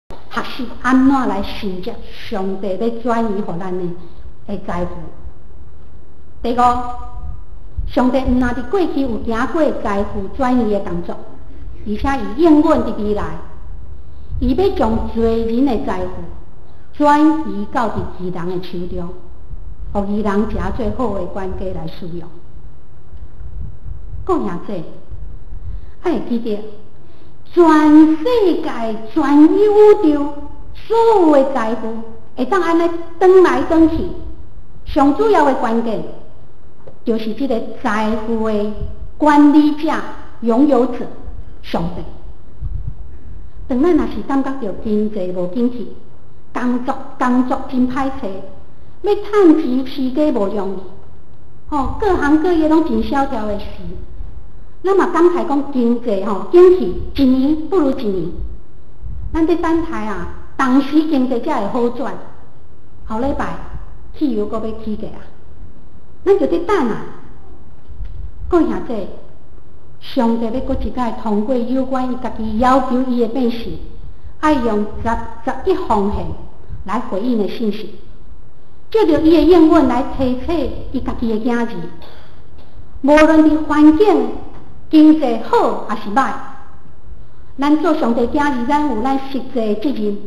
學習按怎來承接上帝欲轉移予咱的財富。第五，上帝毋但佇過去有行過財富轉移的工作，而且伊應允佇未來，伊欲將罪人的財富轉移到佇義人的手中，予義人誠做好的管家來使用。各位兄弟，愛會記得，全世界、全宇宙所有的財富，會當按呢轉來轉去，上主要的關鍵，就是這个財富的管理者、擁有者上帝。當咱若是感覺著經濟無景氣，工作真歹揣，欲趁錢飼家無容易，吼，各行各業攏真蕭條的時，咱嘛感慨講經濟吼景氣一年不如一年，咱佇等待啊，當時經濟才會好轉。後禮拜汽油閣欲起價啊，咱就佇等啊。各位兄弟，上帝欲閣一擺通過有關伊家己要求伊的百姓，愛用十一奉獻來回應的信息，藉著伊的應允來提醒伊家己的囝兒，無論佇環境經濟好抑是䆀，咱做上帝囝兒，咱有咱實際的責任，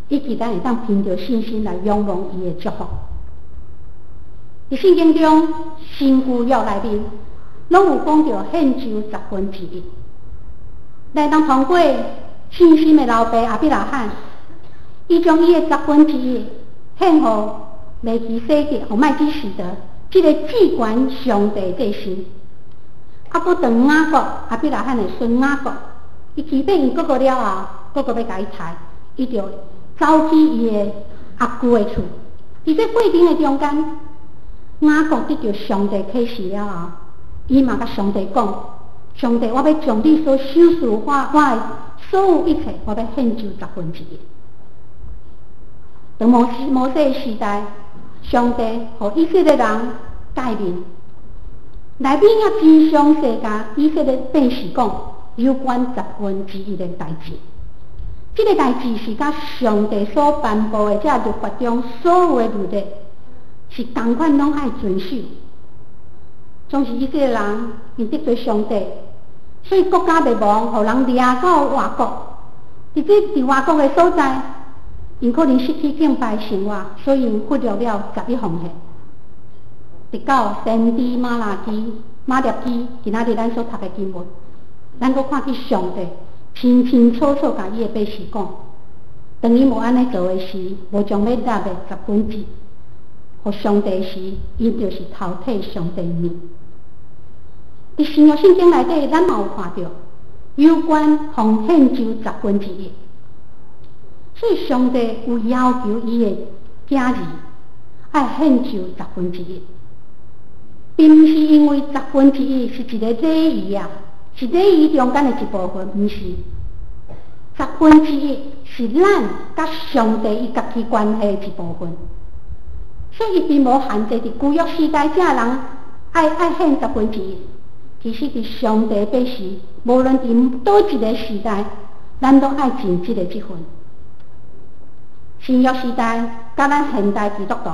以及咱會當憑著信心來仰望伊的祝福。佇聖經中，新舊約內面，攏有講著獻上十分之一。來當通過信心的老爸亞伯拉罕，伊將伊的十分之一獻予麥基洗德，予麥基洗德，這个至懸上帝祭司。啊，閣當雅各，亞伯拉罕的孫雅各，伊欺騙伊哥哥了後，哥哥欲共伊刣，伊就走去伊的阿舅的厝。佇這過程的中間，雅各得著上帝啟示了後，伊嘛共上帝講：上帝，我欲將你所賞賜我的所有一切，我欲獻上十分之一。當摩西的時代，上帝予以色列人誡命，內面也真詳細共以色列百姓講有關十分之一的代誌。這个代誌是佮上帝所頒布的這律法中所有的律例是仝款，攏愛遵守。總是以色列人𪜶得罪上帝，所以國家滅亡，予人掠到外國。佇外國的所在，𪜶可能失去敬拜生活，所以𪜶忽略了十一奉獻。直到先知瑪拉基、馬勒基，今仔日咱所讀的經文，咱閣看見上帝清清楚楚共伊的百姓講，當伊無按呢做的時，無將欲納的十分之一予上帝時，伊就是偷提上帝面。佇新約聖經內底，咱嘛有看著有關奉獻上十分之一，所以上帝有要求伊的囝兒愛獻上十分之一，並毋是因為十分之一是一个禮儀啊，是禮儀中間的一部分，毋是。十分之一是咱佮上帝伊家己關係的一部分，所以伊並無限制佇舊約時代這人愛獻十分之一。其實佇上帝百姓，無論佇佗一个時代，咱攏愛盡這个職分。新約時代佮咱現代基督徒，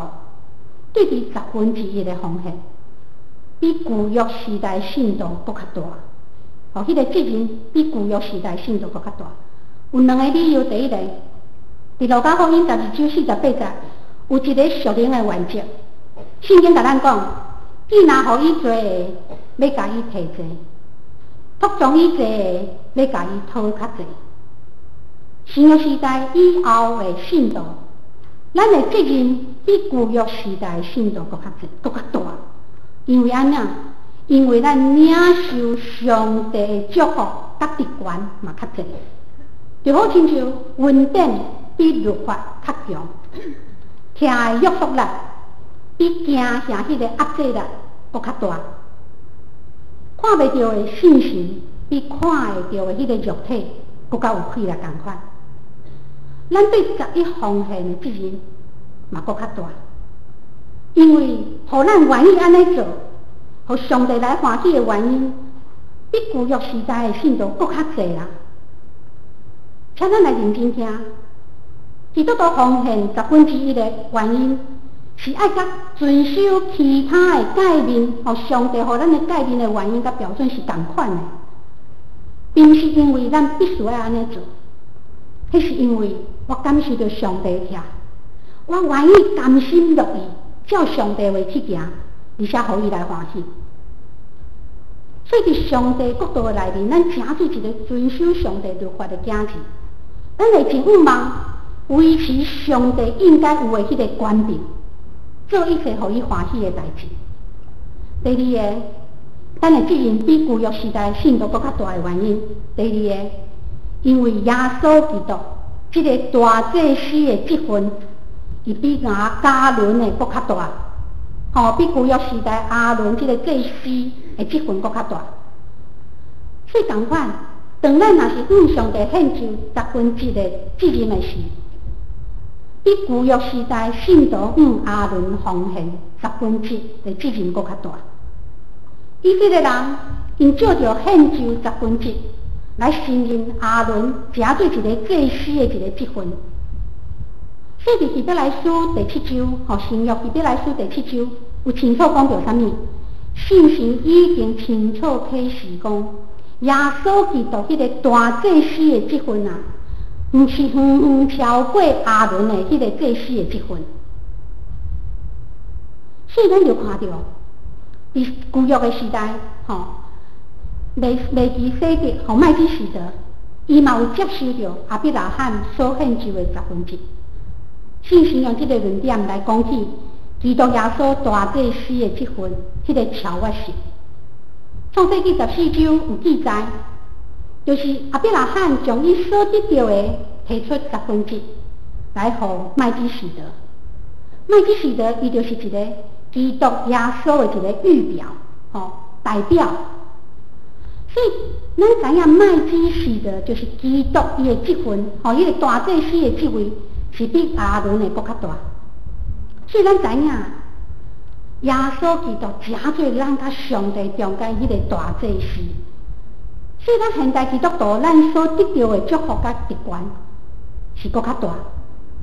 對佇十分之一的奉獻，比舊約時代信徒閣較大。哦，彼个責任比舊約時代信徒閣較大。有兩个理由，第一个，佇路加福音12章48節，有一个屬靈的原則。聖經共咱講，既若予伊濟的，欲共伊提濟；託從伊濟的，欲共伊討較濟。新約時代以後的信徒，咱的責任比舊約時代的信徒閣較濟、閣較大。因為按怎？因為咱領受上帝的祝福佮特權嘛較濟。就好親像恩典比律法較強，疼的約束力比驚嚇彼个壓制力閣較大。看袂著的信心比看會著的彼个肉體閣較有氣力仝款。咱對十一奉獻的責任嘛閣較大，因為予咱願意按呢做，予上帝來歡喜的原因，比舊約時代的信徒閣較濟啦。請咱來認真聽，基督徒奉獻十分之一的原因，是愛佮遵守其他的誡命，予上帝予咱的誡命的原因佮標準是仝款的，並毋是因為咱必須愛按呢做，彼是因為我感受著上帝疼，我願意甘心樂意照上帝話去行，而且予伊來歡喜。所以佇上帝國度的內面，咱成做一個遵守上帝律法的囝兒，咱會盡向望維持上帝應該有的彼個權柄，做一切予伊歡喜的代誌。第二个，咱的責任比舊約時代信徒閣較大的原因。第二个，因為耶穌基督這个大祭司的職分，伊比亞亞倫的閣較大，吼，比舊約時代亞倫這个祭司的職分閣較大。所以仝款，當咱若是向上帝獻上十分之一的責任的時，比舊約時代信徒向亞倫奉獻十分之一的責任閣較大。以色列人𪜶藉著獻上十分之一來承認亞倫成做一個祭司的一个職分。所以佇希伯來書第七章，吼，新約希伯來書第七章有清楚講著啥物？聖神已經清楚啟示講，耶穌基督彼个大祭司的職分啊，毋是遠遠超過亞倫的彼个祭司的職分。所以咱就看著，佇舊約的時代，吼，麥基洗德，吼，麥基洗德，伊嘛有接受著亞伯拉罕所獻上的十分之一。聖神用這个論點來講起基督耶穌大祭司的職分，彼个超越性。創世記14章有記載，就是亞伯拉罕將伊所得著的提出十分之一來予麥基洗德。麥基洗德伊就是一個基督耶穌的一個預表，吼，代表。所以咱知影麥基洗德就是基督伊的職分，吼，彼个大祭司的職位是比亞倫的閣較大。所以咱知影耶穌基督成做咱佮上帝中間彼個大祭司。所以咱現代基督徒，咱所得著的祝福佮特權是閣較大，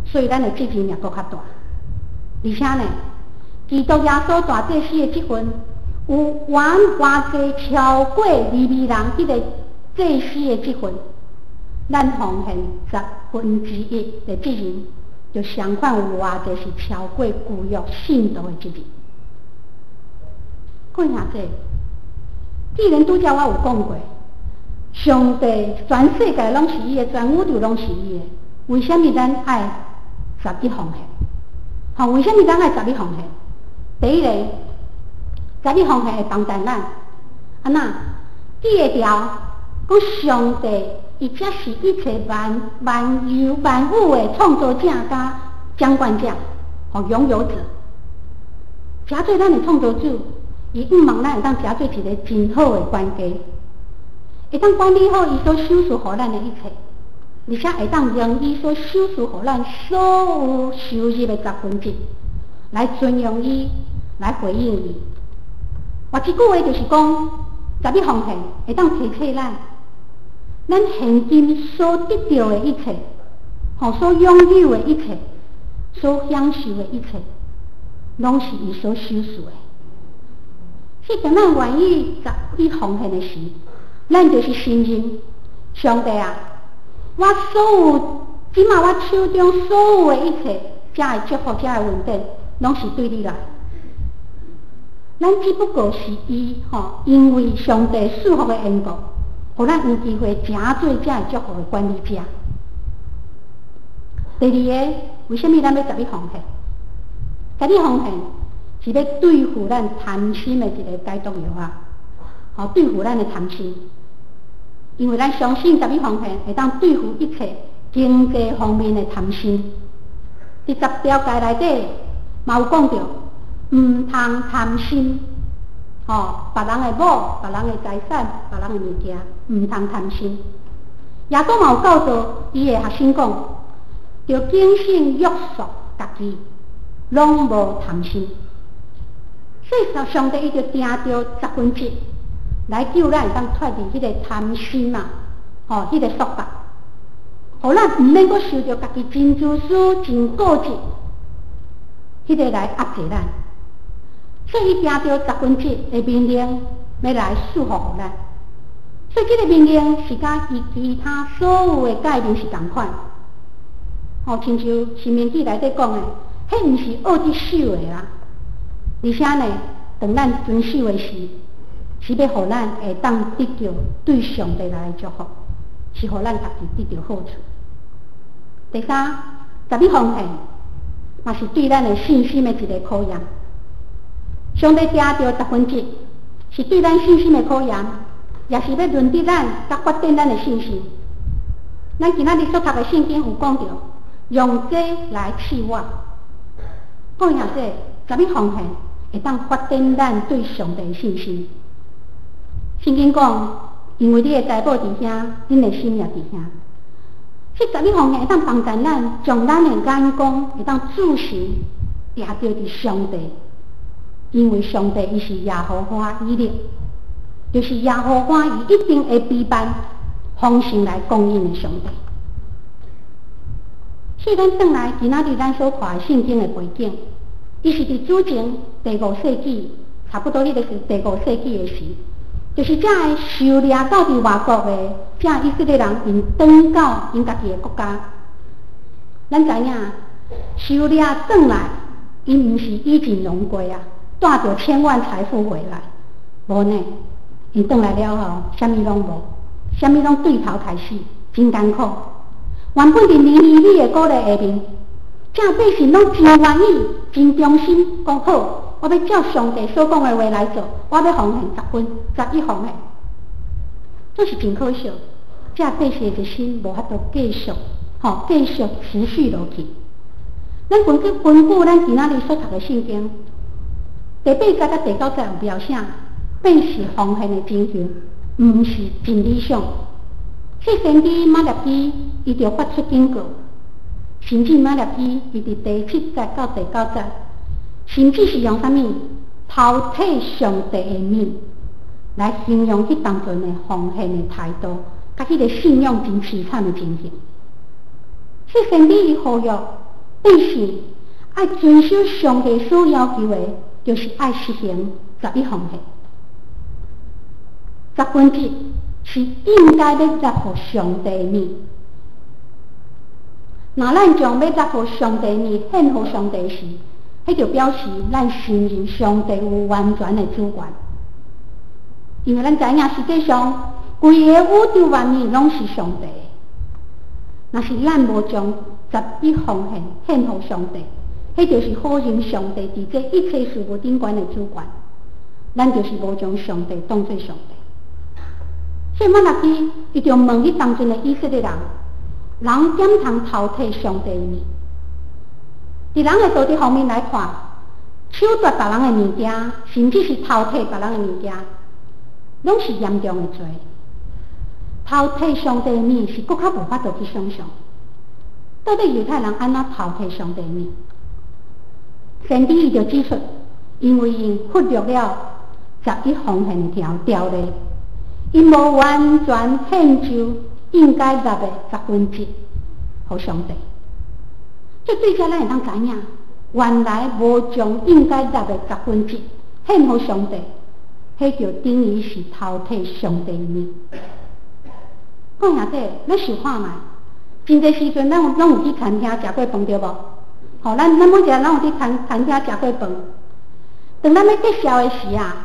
所以咱的責任也閣較大。而且呢，基督耶穌大祭司的職分有遠偌濟超過利未人彼个祭司的職分，咱奉獻十分之一的責任，就相款有偌濟是超過舊約信徒的責任。各位兄弟，既然拄才我有講過，上帝全世界攏是伊的，全宇宙攏是伊的，為啥物咱愛十一奉獻？吼，為啥物咱愛十一奉獻？第一个，十一奉獻會幫助咱，按怎？記會牢，講上帝伊才是一切萬萬有萬物的創造者佮掌管者，予擁有者。成做咱的創造主，伊向望咱會當成做一个真好的關係，會當管理好伊所賞賜予咱的一切，而且會當用伊所賞賜予咱所有收入的十分之一來尊榮伊，來回應伊。換一句話就是講，十一奉獻會當提醒咱，咱現今所得著的一切，予所擁有的一切，所享受的一切，攏是伊所賞賜的。所以當咱願意十一奉獻的時，咱就是承認上帝啊，我所有這馬我手中所有的一切，遮的祝福，遮的恩典，攏是對你來。咱只不過是伊吼，因為上帝賜福的緣故，予咱有機會成做遮的祝福的管理者。第二个，為啥物咱欲十一奉獻？十一奉獻是欲對付咱貪心的一个解毒藥啊！吼，對付咱的貪心，因為咱相信十一奉獻會當對付一切經濟方面的貪心。佇十條誡內底嘛有講著，毋通貪心，吼，別人的某、別人的財產、別人的物件，毋通貪心。耶穌嘛有教導伊的學生講，著謹慎約束家己，攏無貪心。所以上帝伊就定著十分之一來救咱會當脫離彼个貪心啊，吼，彼个束縛。予咱毋免閣受著家己真自私、真固執，彼个來壓制咱。所以伊定著十分之一的命令，欲來賜福予咱。所以這个命令是佮伊其他所有的誡命是仝款。吼，親像申命記內底講的，彼毋是愛去守的啦。而且呢，當咱遵守的時，是欲予咱會當得著對上帝來的祝福，是予咱家己得著好處。第三，十一奉獻嘛是對咱的信心的一个考驗。上帝定著十分之一，是對咱信心的考驗，也是欲論得咱佮發展咱的信心。咱今仔日所讀的聖經有講著，用這來試我。講兄弟，十一奉獻會當發展咱對上帝的信心。聖經講，因為你的財寶佇遐，恁的心也佇遐。這十一奉獻會當幫助咱，將咱的眼光會當注視定著佇上帝，因為上帝伊是耶和華以勒，就是耶和華伊一定會備辦豐盛來供應的上帝。所以咱轉來今仔日咱所看的聖經的背景，伊是佇主前第五世紀，差不多彼个是第五世紀的時，就是這个受掠到佇外國的這以色列人，𪜶轉到𪜶家己的國家。咱知影，受掠轉來，𪜶毋是衣錦榮歸啊，帶著千萬財富回來，無呢？𪜶轉來了後，啥物攏無，啥物攏對頭開始，真艱苦。原本佇尼尼微的鼓勵下面，這百姓攏真願意、真忠心，講好，我欲照上帝所講的話來做，我欲奉獻十分十一奉獻。這是真可惜，這百姓的心無法度繼續，吼，繼續持續落去。咱根據咱今仔日所讀的聖經，第八節佮第九節有描寫，百姓奉獻的情形，毋是真理想。所以先知瑪拉基伊就發出警告，甚至瑪拉基伊佇第七節到第九節，甚至是用啥物偷提上帝的物來形容彼當陣的奉獻的態度，佮彼个信仰真淒慘的情形。所以先知伊呼籲百姓愛遵守上帝所要求的，就是愛實行十一奉獻，十分之一是應該欲納予上帝的物。若咱將欲納予上帝的物獻予上帝時，彼就表示咱承認上帝有完全的主權。因為咱知影，實際上規个宇宙萬物攏是上帝的。若是咱無將十一奉獻獻予上帝，彼就是否認上帝佇這一切事物頂懸的主權。咱就是無將上帝當做上帝。所以瑪拉基伊就問彼當陣的以色列人：人敢通偷提上帝的物？佇人的道德方面來看，搶奪別人的物件，甚至是偷提別人的物件，攏是嚴重的罪。偷提上帝的物是閣較無法度去想象。到底猶太人按怎偷提上帝的物？先知伊就指出，因為𪜶忽略了十一奉獻的條例，𪜶無完全獻上應該納的十分之一予上帝。這對這咱會當知影，原來無將應該納的十分之一獻予上帝，彼就等於是偷提上帝的物。講兄弟，咱想看覓，真濟時陣咱有攏有去餐廳食過飯對無？吼，咱每一个人攏有去餐廳食過飯。當咱欲結數的時啊，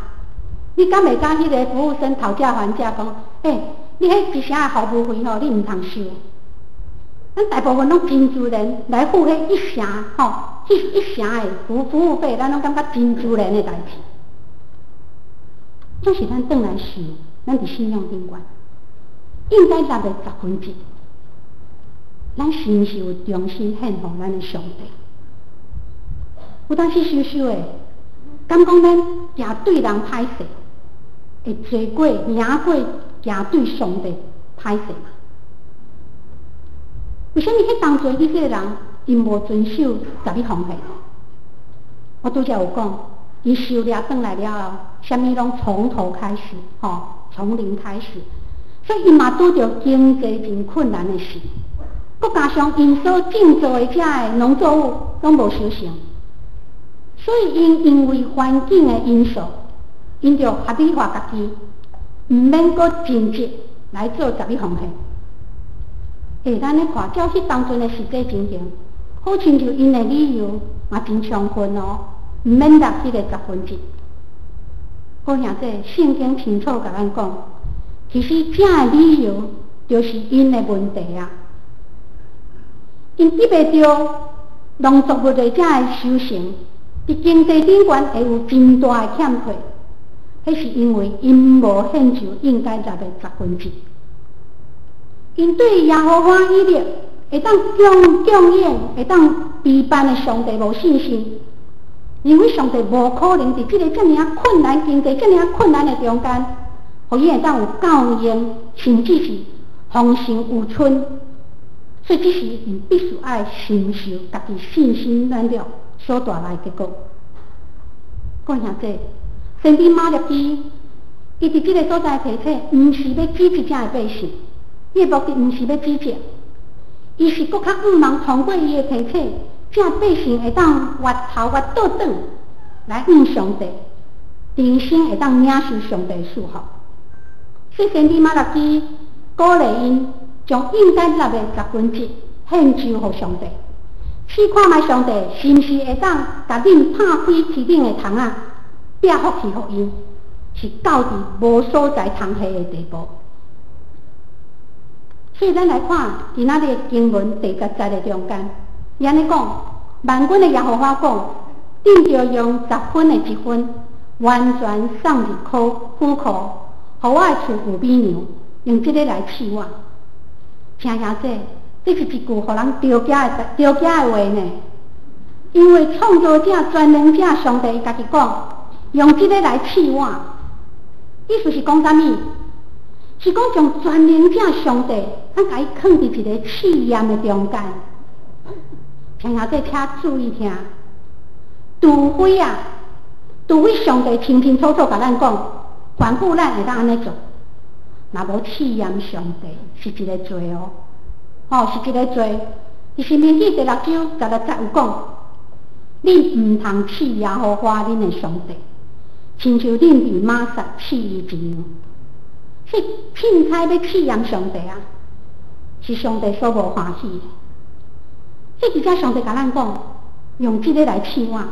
你敢會佮彼个服務生討價還價，講，欸，你彼一成的服務費吼，你毋通收。咱大部分攏真自然來付彼一成，吼，彼一成的服務費，咱攏感覺真自然的代誌。總是咱轉來想，咱佇信仰頂懸，應該納的十分之一，咱是毋是有忠心獻予咱的上帝？有當時想想的，敢講咱驚對人歹勢，會濟過贏過驚對上帝歹勢嘛？為啥物彼當陣以色列人𪜶無遵守十一奉獻？我拄才有講，𪜶受掠轉來了後，啥物攏從頭開始，吼，從零開始，所以𪜶嘛拄著經濟真困難的時。閣加上𪜶所種作的遮个農作物攏無收成，所以𪜶因為環境的因素，𪜶就合理化家己，毋免閣盡職來做十一奉獻。欸，咱咧看，照彼當陣的實際情形，好親像𪜶的理由嘛真充分哦，毋免納彼個十分之一。好兄弟，聖經清楚共咱講，其實這个理由就是𪜶的問題啊。𪜶得袂著農作物的遮个收成，佇經濟頂懸會有真大的欠缺，彼是因為𪜶無獻上應該納的十分之一。𪜶對耶和華以勒會當供供應、會當備辦的上帝無信心，認為上帝無可能佇這个遮爾仔困難、經濟遮爾仔困難的中間，予伊會當有夠用，甚至是豐盛有剩。所以這時𪜶必須愛承受家己信心軟弱所帶來的結果。各位兄弟，先知瑪拉基，伊佇這个所在提醒，毋是欲指責遮个百姓，伊的目的毋是欲指責，伊是閣較向望通過伊的提醒，遮百姓會當回頭回倒轉來向上帝，重新會當領受上帝的祝福。所以先知瑪拉基鼓勵𪜶將應該納的十分之一獻上予上帝，試看覓上帝是毋是會當共恁拍開天頂的窗仔，賜福氣予𪜶，是到佇無所在通下的地步。所以咱來看今仔日的經文第十節的中間，伊按呢講：萬軍的耶和華講，恁著用十分的一分，完全送入庫府庫，予我的厝有米糧，用這个來試我。聽兄弟，這是一句予人著驚的著驚的話呢。因為創造者、全能者上帝伊家己講，用這个來試我，意思是講啥物？是講將全能者上帝，咱共伊囥佇一個試驗的中間。聽兄弟，請注意聽，除非啊，除非上帝清清楚楚共咱講，吩咐咱會當按呢做，若無試驗上帝是一個罪哦，吼，是一個罪。佇申命記第六章十六節有講，恁毋通試耶和華恁的上帝，親像恁佇瑪撒試伊一樣。所以凊彩欲試驗上帝啊，是上帝所無歡喜的。所以佇遮上帝共咱講，用這个來試我，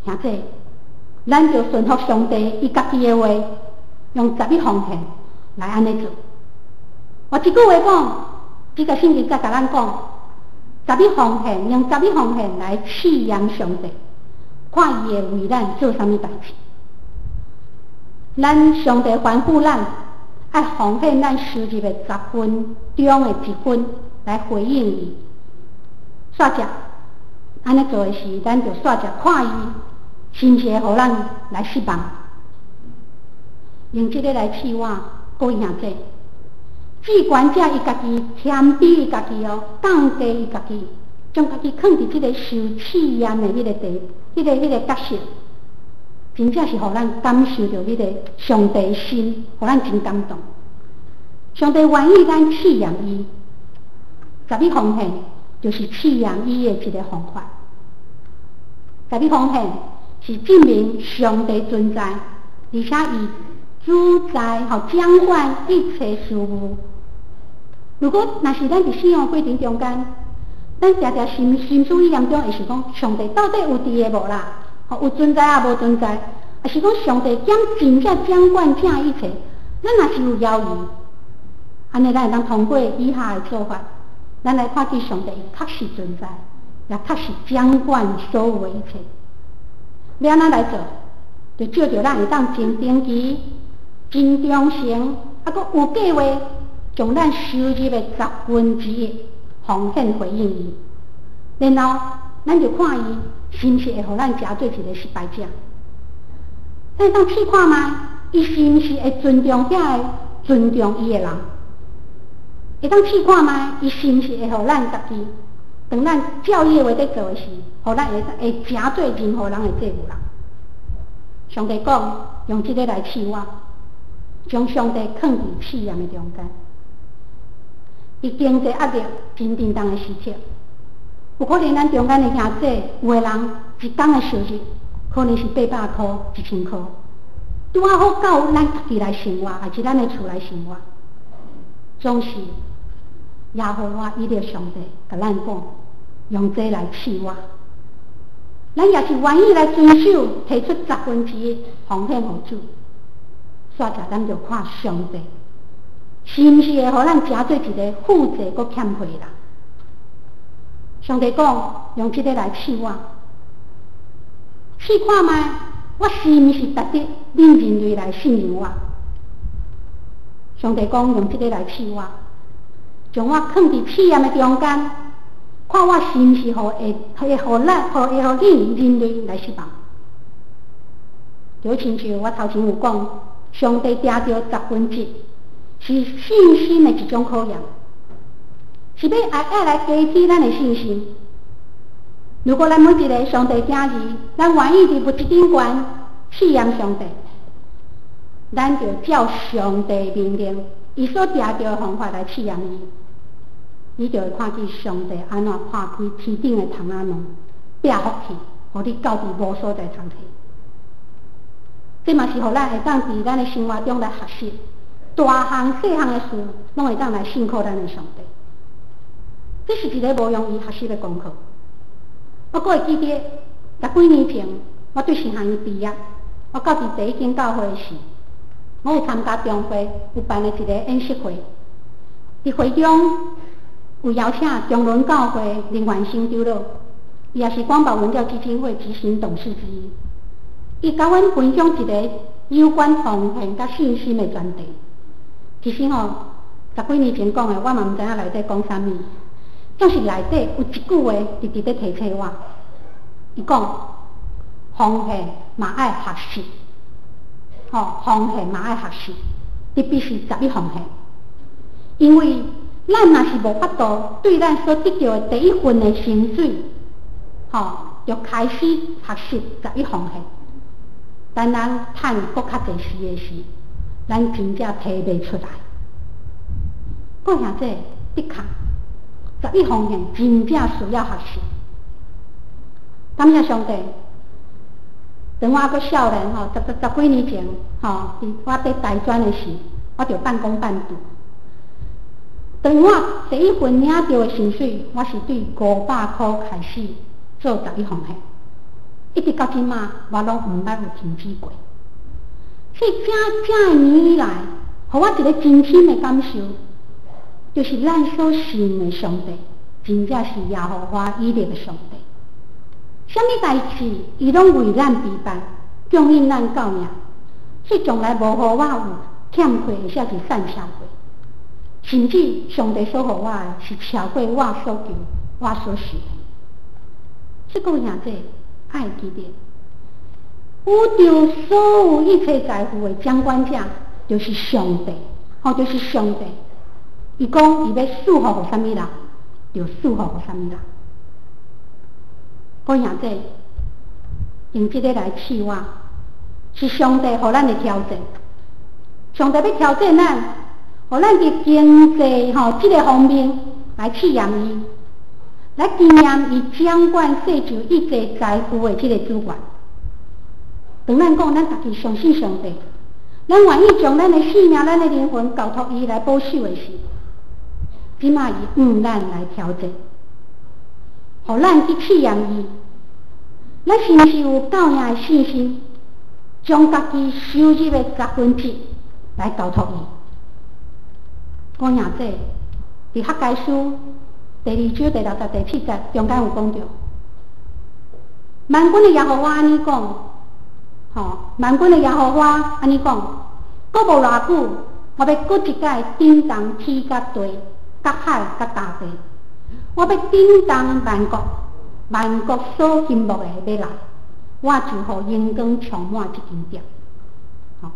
兄弟，咱就順服上帝伊家己的話，用十一奉獻來按呢做。換一句話講，這個聖經在共咱講，十一奉獻用十一奉獻來試驗上帝，看伊會為咱做啥物代誌。咱上帝吩咐咱愛奉獻咱收入的十分中的一分來回應伊。煞者按呢做的時，咱就煞者看伊是毋是會予咱來失望。用這个來試我，各位兄弟，至懸者伊家己謙卑伊家己哦，降低伊家己，將家己囥佇這个受試驗的彼個地，彼個角色，真正是予咱感受著彼個上帝心，予咱真感動。上帝願意咱試驗伊，十一奉獻就是試驗伊的一個方法。十一奉獻是證明上帝存在，而且伊主宰予掌管一切事物。如果若是咱佇信仰過程中間，咱常常心思意念中會想講，上帝到底有佇个無啦？吼，有存在抑無存在？抑是講上帝敢真正掌管這一切？咱若是有猶疑，按呢咱會當通過以下的做法，咱來看見上帝確實存在，也確實掌管所有的一切。欲按怎來做？就照著咱會當真定期、真忠誠，抑閣有計畫，將咱收入的十分之一奉獻回應伊。然後，咱就看伊是毋是會予咱成做一個失敗者。咱會當試看覓，伊是毋是會尊重遐个尊重伊的人？會當試看覓，伊是毋是會予咱家己，當咱照伊的話佇做的時，予咱會成做任何人的祭物人。上帝講，用這个來試我，將上帝囥佇試驗的中間。佇經濟壓力真震動的時刻，有可能咱中間的兄弟，有的人一工的收入可能是800箍、1000箍，拄仔好夠咱家己來生活，抑是咱的厝來生活。總是耶和華以勒上帝共咱講，用這來試我。咱若是願意來遵守，提出1/10奉獻予主，煞者咱就看上帝是毋是會予咱成做一个富濟閣欠缺的人。上帝講，用這个來試我，試看覓，我是毋是值得恁人類來信任我？上帝講，用這个來試我，將我囥佇試驗的中間，看我是毋是予會會予咱，會予恁人類來失望。就親像我頭前有講，上帝定著十分之一是信心的一種考驗，是欲愛來加起咱的信心。如果咱每一个上帝囝兒，咱願意佇物質頂懸試驗上帝，咱就照上帝命令，伊所定著的方法來試驗伊，你就會看見上帝按怎破開天頂的窗仔門，賜福氣，予你到佇無所在通提。這嘛是予咱會當佇咱的生活中來學習，大項細項的事，攏會當來信靠咱的上帝。這是一个無容易學習的功課。我閣會記得十幾年前，我對神學院畢業，我到佇第一間教會時，我有參加中會有辦的一个演習會，佇會中有邀請中崙教會林環生長老，伊也是廣寶文教基金會執行董事之一。伊共阮分享一个有關奉獻佮信心的專題。其實吼，十幾年前講的，我嘛毋知影內底講啥物。總是內底有一句話，直直咧提醒我。伊講，奉獻嘛愛學習，吼，奉獻嘛愛學習，特別是十一奉獻，因為咱若是無法度對咱所得著的第一份的薪水，吼，就開始學習十一奉獻。等咱趁閣較濟時的時，咱真正提袂出來。各位兄弟，的確，十一奉獻真正需要學習。感謝上帝，當我猶閣少年吼，十幾年前吼，佇我佇大專的時，我就半工半讀。當我第一份領著的薪水，我是對500箍開始做十一奉獻，一直到這馬，我攏毋捌有停止過。所以這這年以來，予我一个真深的感受，就是咱所信的上帝，真正是耶和華以勒的上帝。啥物代誌，伊攏為咱備辦，供應咱夠命，所以從來無予我有欠缺，或者是散赤過。甚至上帝所予我的，是超過我所求、我所想的。這各位兄弟愛記得，宇宙所有一切財富的掌管者，就是上帝，吼，就是上帝。伊講伊欲賜福予啥物人，就賜福予啥物人。各位兄弟，用這个來試我，是上帝予咱的挑戰。上帝欲挑戰咱，予咱佇經濟吼這个方面來試驗伊，來經驗伊掌管世上一切財富的這个主權。當咱講咱家己相信上帝，咱願意將咱的性命、咱的靈魂交託伊來保守的時，這馬伊向咱來挑戰，予咱去試驗伊。咱是毋是有夠樣的信心，將家己收入的1/10來交託伊？我兄弟，佇哈該書第二章第六節、第七節中間有講著，萬軍的耶和華按呢講，吼，萬軍的耶和華按呢講，閣無偌久，我欲閣一擺震動天佮地、佮海佮大地，我欲震動萬國，萬國所欣慕的欲來，我就予榮光充滿這間殿。好，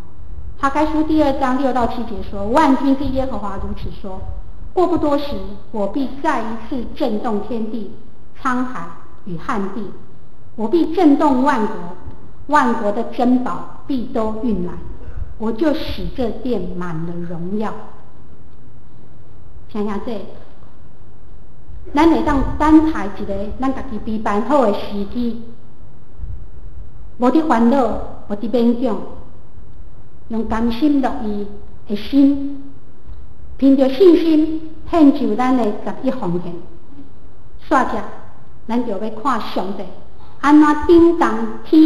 哈該書第二章6到7節說：萬軍之耶和華如此說：過不多時，我必再一次震動天地、滄海與旱地，我必震動萬國，萬國的珍寶必都運來，我就使這殿滿了榮耀。聽兄弟，咱會當等待一个咱家己預辦好的時機，無佇煩惱，無佇勉強，用甘心樂意的心，憑著信心獻上咱的十一奉獻。煞者，咱就欲看上帝按怎震動天、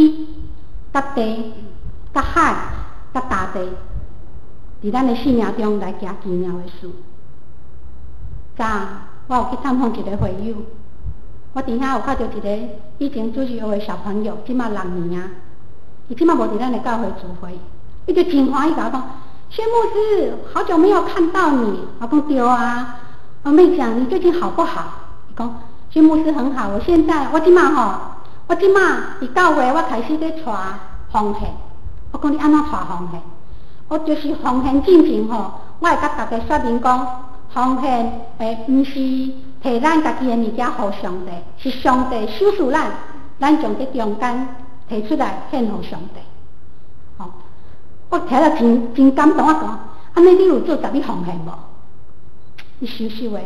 佮地、佮海、佮大地，佇咱的生命中來行奇妙的事。早我有去探訪一个會友，我佇遐有看著一个以前主日學的小朋友，這馬6年啊，伊這馬無佇咱的教會聚會，伊就真歡喜共我講：薛牧師，好久沒有看到你。我講對啊，我妹講你最近好不好？伊講薛牧師很好，我現在我這馬吼，我這馬佇教會我開始咧帶奉獻。我講你按怎帶奉獻？我就是奉獻進前吼，我會佮大家說明講，奉獻毋是提咱家己的物件予上帝，是上帝賞賜咱，咱將這中間提出來獻予上帝。吼，我聽了真真感動，我講，按呢你有做十一奉獻無？伊羞羞的，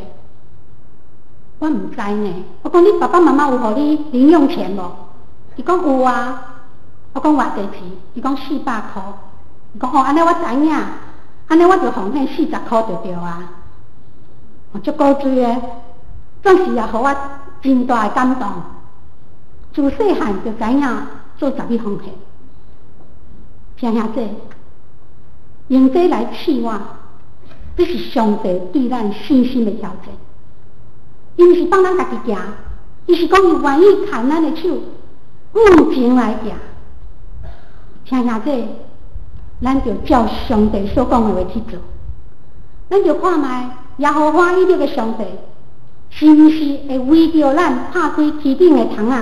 我毋知呢。我講你爸爸媽媽有予你零用錢無？伊講有啊。我講偌濟錢？伊講400箍。伊講哦，按呢我知影，按呢我就奉獻40箍就對啊。足古錐的，總是也予我真大的感動。自細漢就知影做十一奉獻，聽兄弟，用這來試我，這是上帝對咱信心的挑戰。伊毋是放咱家己行，伊是講伊願意牽咱的手向前來行。聽兄弟，咱就照上帝所講的話去做，咱就看覓耶和華以勒的上帝，是毋是會為著咱拍開天頂的窗仔，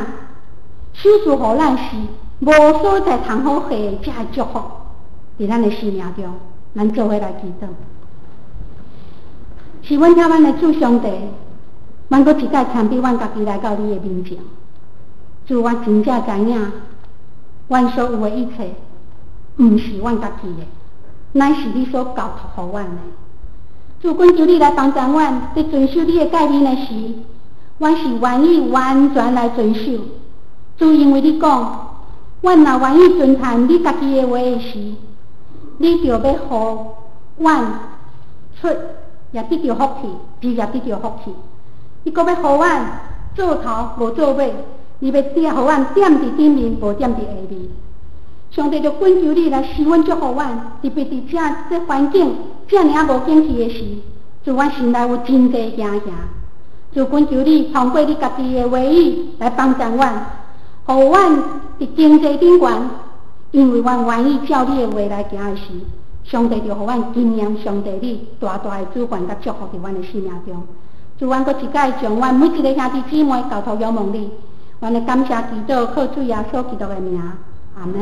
賞賜予咱是無所在通好下的這个祝福，佇咱的生命中，咱做伙來祈禱。是阮疼阮的主上帝，阮閣一擺謙卑阮家己來到你的面前。主，我真正知影，阮所有的一切，毋是阮家己的，乃是你所交託予阮的。主，懇求你來幫助阮，佇遵守你的誡命的時，阮是願意完全來遵守。主，因為你講，阮若願意遵行你家己的話的時，你就欲予阮出也得著福氣，入也得著福氣。你閣欲予阮做頭無做尾，你欲點予阮踮佇頂面，無踮佇下面。上帝就懇求你來賜阮祝福阮，特別佇這環境遮爾仔無景氣的時，主阮心內有真濟驚嚇。主懇求你通過你家己的話語來幫助阮，予阮佇經濟頂懸，因為阮願意照你的話來行的時，上帝就予阮經驗上帝你大大的主權佮祝福佇阮的生命中。主，阮閣一擺將阮每一个兄弟姊妹交託仰望你，阮的感謝祈禱靠主耶穌基督的名，阿門。